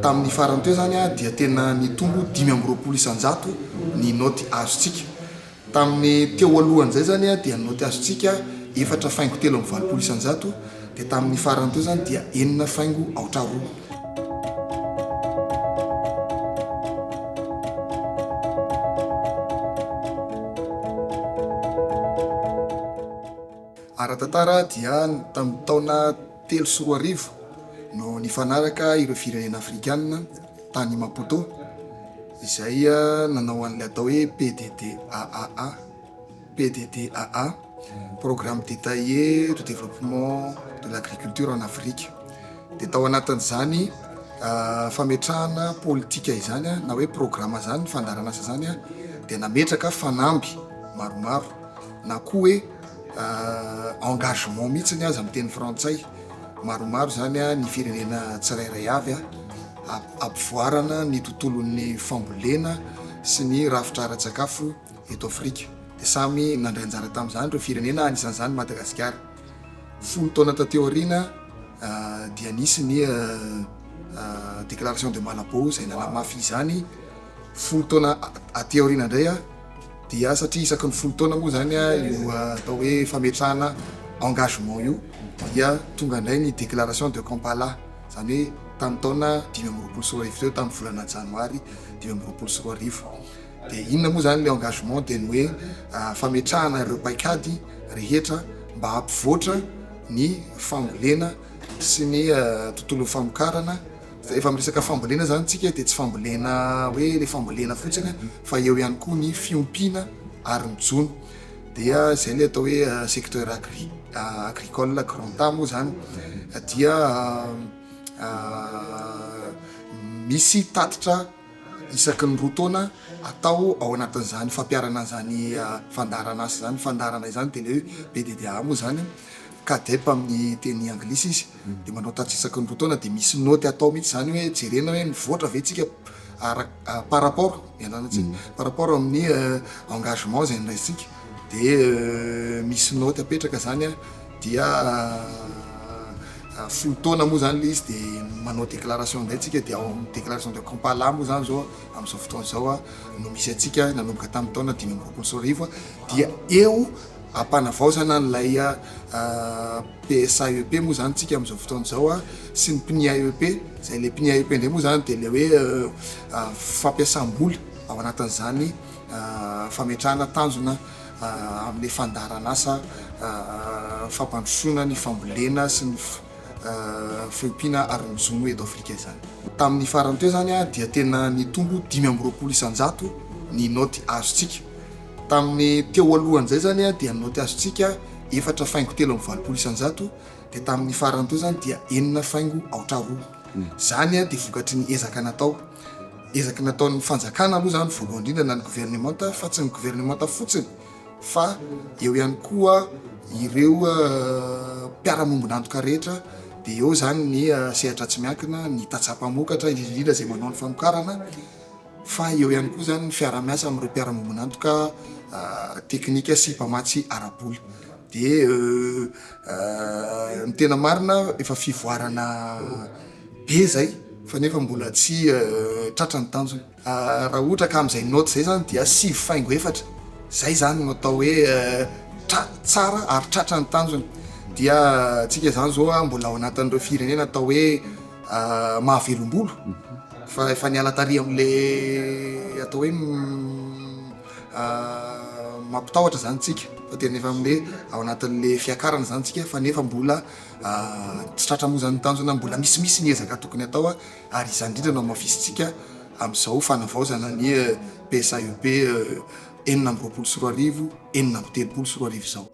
Tamin'ny farany teo izany dia tena nitombo 25% ny naoty azontsika. Tamin'ny teo alohan'izay izany dia ny naoty azontsika efatra faingo 83% dia tamin'ny farany teo izany dia enina faingo aotra roa. Ara-tantara dia tamin'ny taona 2003 no nifanaraka ireo firenena afrikana tany Maputo izay nanao an'ilay atao hoe PDDAAA, PDDAA, Programme Détaillé de Développement de l'Agriculture en Afrique. Dia tao anatin'izany fametrahana politika izany na hoe programa izany, fandaharanasa izany dia nametraka fanamby maromaro na koa hoe engagement mihitsy aza amin'ny teny frantsay. Maromaro izany ny firenena tsirairay avy hampivoarana ny tontolon'ny fambolena sy ny rafitra ara-tsakafo eto Afrika. Dia samy nandray anjara tamin'izany ireo firenena, anisan'izany Madagasikara. 10 taona taty aoriana dia nisy ny déclaration de Malabo izay nanamafy izany. 10 taona aty aoriana indray dia satria isaky ny 10 taona moa izany io atao hoe fametrahana engagement io dia tonga indray ny déclaration de Kampala, izany hoe tamin'ny taona 2025 teo, tamin'ny volana janoary 2025. Dia inona moa izany ilay engagement? Dia ny hoe fametrahana ireo paikady rehetra mba hampivoatra ny fambolena sy ny tontolon'ny famokarana. Efa miresaka fambolena izany tsika dia tsy fambolena hoe ilay fambolena fotsiny fa eo ihany koa ny fiompiana ary ny jono. Dia izay ilay atao hoe secteur agri agricole grand A moa izany dia misy tatitra isaky ny 2 taona atao ao anatin'izany fampiharana an'izany fandaharanasa izany. Fandaharana izany dia ilay hoe PDDA moa izany, CADEP amin'ny teny anglisy izy, dia manao tatitra isaky ny 2 taona dia misy naoty atao mihitsy izany hoe jerena hoe mivoatra ve tsika ara- par rapport, ialana tsiny, par rapport amin'ny engagement izay noraisintsika dia misy naoty apetraka izany an, dia 10 taona moa izany ilay izy dia manao déclaration indray tsika dia ao amin'ny déclaration de Kampala moa izany izao amin'izao fotoana izao no misy antsika nanomboka tamin'ny taona 2025 dia eo ampanavaozana an'ilay PSAEP moa izany tsika amin'izao fotoana izao sy ny PNIAEP, izay ilay PNIAEP indray moa izany dia ilay hoe fampiasam-bola ao anatin'izany fametrahana tanjona amin'ilay fandaharanasa fampandrosoana ny fambolena sy ny fiompiana ary ny jono eto Afrika izany. Tamin'ny farany teo izany dia tena nitombo 25% ny naoty azontsika. Tamin'ny teo alohan'izay izany dia ny naoty azontsika efatra faingo 83% dia tamin'ny farany teo izany dia enina faingo aotra roa. Izany dia vokatry ny ezaka natao. Ezaka nataon'ny fanjakana aloha izany voalohany indrindra na ny governemanta fa tsy ny governemanta fotsiny fa eo ihany koa ireo mpiara-miombon'antoka rehetra dia eo izany ny sehatra tsy miankina, ny tantsaha mpamokatra indrindra indrindra izay manao ny famokarana fa eo ihany koa izany ny fiaraha-miasa amin'ireo mpiara-miombon'antoka teknika sy mpamatsy ara-bola. Dia ny tena marina efa fivoarana be izay fa nefa mbola tsy tratra ny tanjona. Raha ohatra ka amin'izay note izay izany dia sivy faingo efatra, izay izany no atao hoe tsara ary tratra ny tanjona. Dia tsika izany izao mbola ao anatin'ireo firenena atao hoe mahavelom-bolo fa efa niala tary amin'ilay atao hoe mampitahotra izany tsika fa tena efa amin'ilay ao anatin'ilay fiakarana izany tsika fa nefa mbola tsy tratra moa izany ny tanjona, mbola misimisy ny ezaka tokony atao ary izany indrindra no hamafisintsika amin'izao fanavaozana ny PSAEP 2026 2036 izao.